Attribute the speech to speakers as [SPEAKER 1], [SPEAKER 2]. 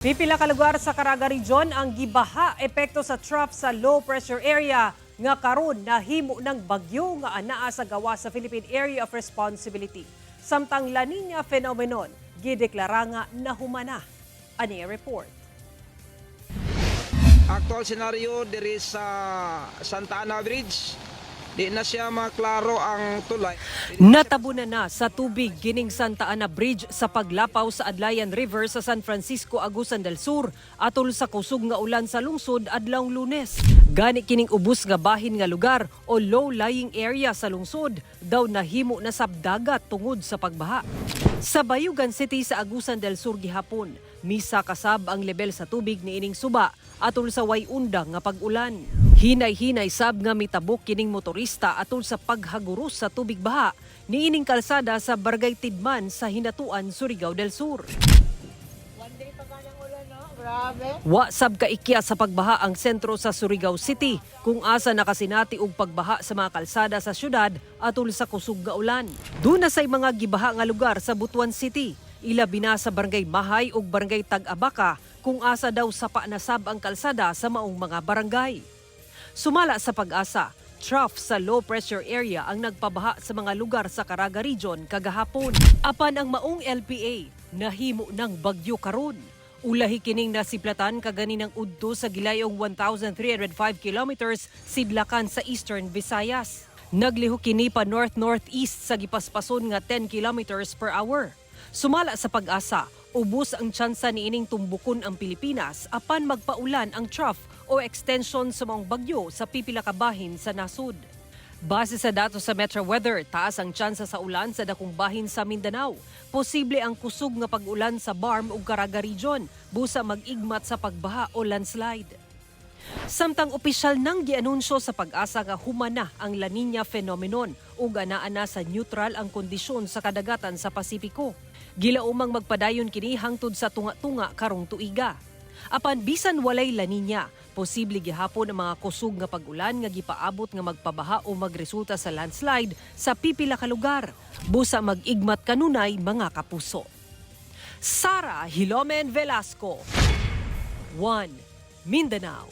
[SPEAKER 1] Pipila ka lugar sa Caraga Region ang gibaha epekto sa trough sa low pressure area nga karon nahimo ng bagyo nga anaa sa gawas sa Philippine Area of Responsibility. Samtang La Nina phenomenon gideklara nga nahumana. Ani ang report.
[SPEAKER 2] Actual scenario diri sa Santa Ana Bridge, di na siya maklaro ang tulay.
[SPEAKER 1] Natabunan na sa tubig kining Santa Ana Bridge sa paglapaw sa Adlayan River sa San Francisco, Agusan del Sur atol sa kusog nga ulan sa lungsod adlawng Lunes. Gani kining ubos nga bahin nga lugar o low-lying area sa lungsod daw nahimo na sab dagat tungod sa pagbaha. Sa Bayugan City sa Agusan del Sur gihapon, misa kasab ang level sa tubig niining suba atol sa way undang nga pag-ulan. Hinay-hinay sab nga mitabok kining motorista atol sa paghaguros sa tubig baha niining kalsada sa Barangay Tidman sa Hinatuan, Surigao del Sur.
[SPEAKER 3] One day pa ka ng ulan, no? Grabe.
[SPEAKER 1] Wa sab kaikya sa pagbaha ang sentro sa Surigao City kung asa nakasinati og pagbaha sa mga kalsada sa syudad atol sa kusog nga ulan. Duna say mga gibaha nga lugar sa Butuan City, ilabi na sa Barangay Mahay ug Barangay Tag-Abaka kung asa daw sapa na sab ang kalsada sa maong mga barangay. Sumala sa PAGASA, trough sa low pressure area ang nagpabaha sa mga lugar sa Caraga Region kagahapon. Apan ang maong LPA nahimo ng bagyo karon. Ulahi kining nasiplatan kaganinang udto sa gilayong 1,305 kilometers sidlakan sa Eastern Visayas. Naglihok kini pa north-northeast sa gipaspason nga 10 kilometers per hour. Sumala sa PAGASA, ubos ang tsansa niining tumbukon ang Pilipinas apan magpaulan ang trough o extension sa maong bagyo sa pipila ka bahin sa nasod. Base sa datos sa Metro Weather, taas ang tsansa sa ulan sa dakong bahin sa Mindanao. Posible ang kusog nga pag-ulan sa BARMM ug Caraga Region, busa mag-igmat sa pagbaha o landslide. Samtang opisyal nang gianunsyo sa PAGASA nga humana ang La Nina phenomenon ug anaa na sa neutral ang kondisyon sa kadagatan sa Pasipiko. Gilaumang magpadayon kini hangtod sa tunga-tunga karong tuiga. Apan bisan walay La Nina, posible gihapon ang mga kusog nga pag-ulan nga gipaabot nga magpabaha o magresulta sa landslide sa pipila ka lugar. Busa mag-igmat kanunay, mga kapuso. Sara Hilomen Velasco, 1 Mindanao.